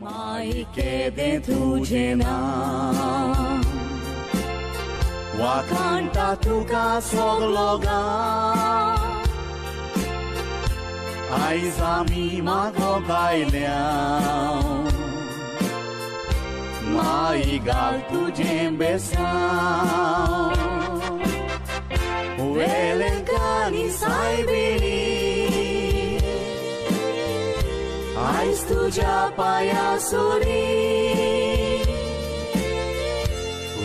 माई केदें तुजें नांव वाखाणटा तुका सगलो गांव आयज आमी मागोंक आयल्या माई घाल तुजें बेसांव वेलंकानी सायबिणी आयज तुज्या पांया सुरी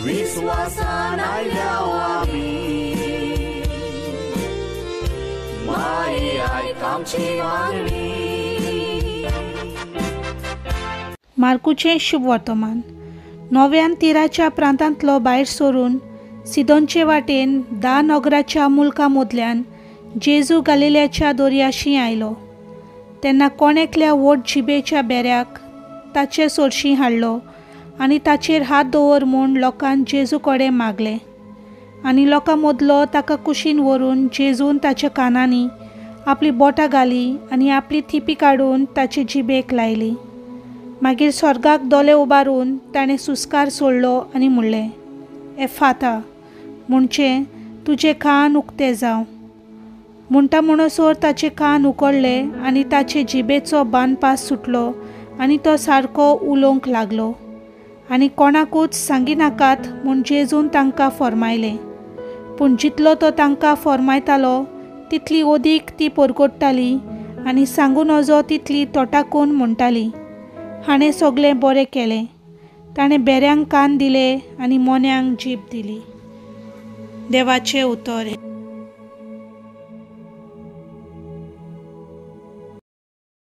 विस्वासान आयल्या आमी माई आयक आमची मागणी. मार्कूचें शुभ वर्तमान. नव्यान तिराच्या प्रांतांतलो भायर सरून सिदोनचे वाटेन 10 नगराच्या मुल्का मदल्यान जेजू गालिल्याच्या दर्याशी आयलो. तेन्ना कोण एकल्या व्हड जिबेच्या बेऱ्याक ताचे सोरशी हाडलो आनी ताचेर हात दवर म्हूण लोकान जेजू कडेन मागलें. आनी लोकां मदलो ताका कुशीन व्हरून जेजून ताच्या कानांनी आपली बोटां घाली आनी आपली थिपी काडून ताचे जिबेक लायली. मागीर स्वर्गाक दोले उबारून ताणें सुस्कार सोडलो आनी म्हणलें, एफाता, म्हणचे तुजें कान उक्तें जावं. म्हणटा म्हणसर ताचे कान उकडले आनी ताचे जिबेचो बांदपास सुटलो आनी तो सारको उलोवंक लागलो. आनी कोणाकूच सांगिनाकात म्हूण जेजून तांकां फर्मायलें. पूण जितलो तो तांकां फर्मायतालो तितली ओदीक ती परगट्टाली आनी सांगू नजो तितली तोटाकून म्हणटाली, हाणें सगळें बरें केलें. ताणें बेऱ्यांक कान दिले आनी मोन्यांक जीब दिली. देवाचें उतर.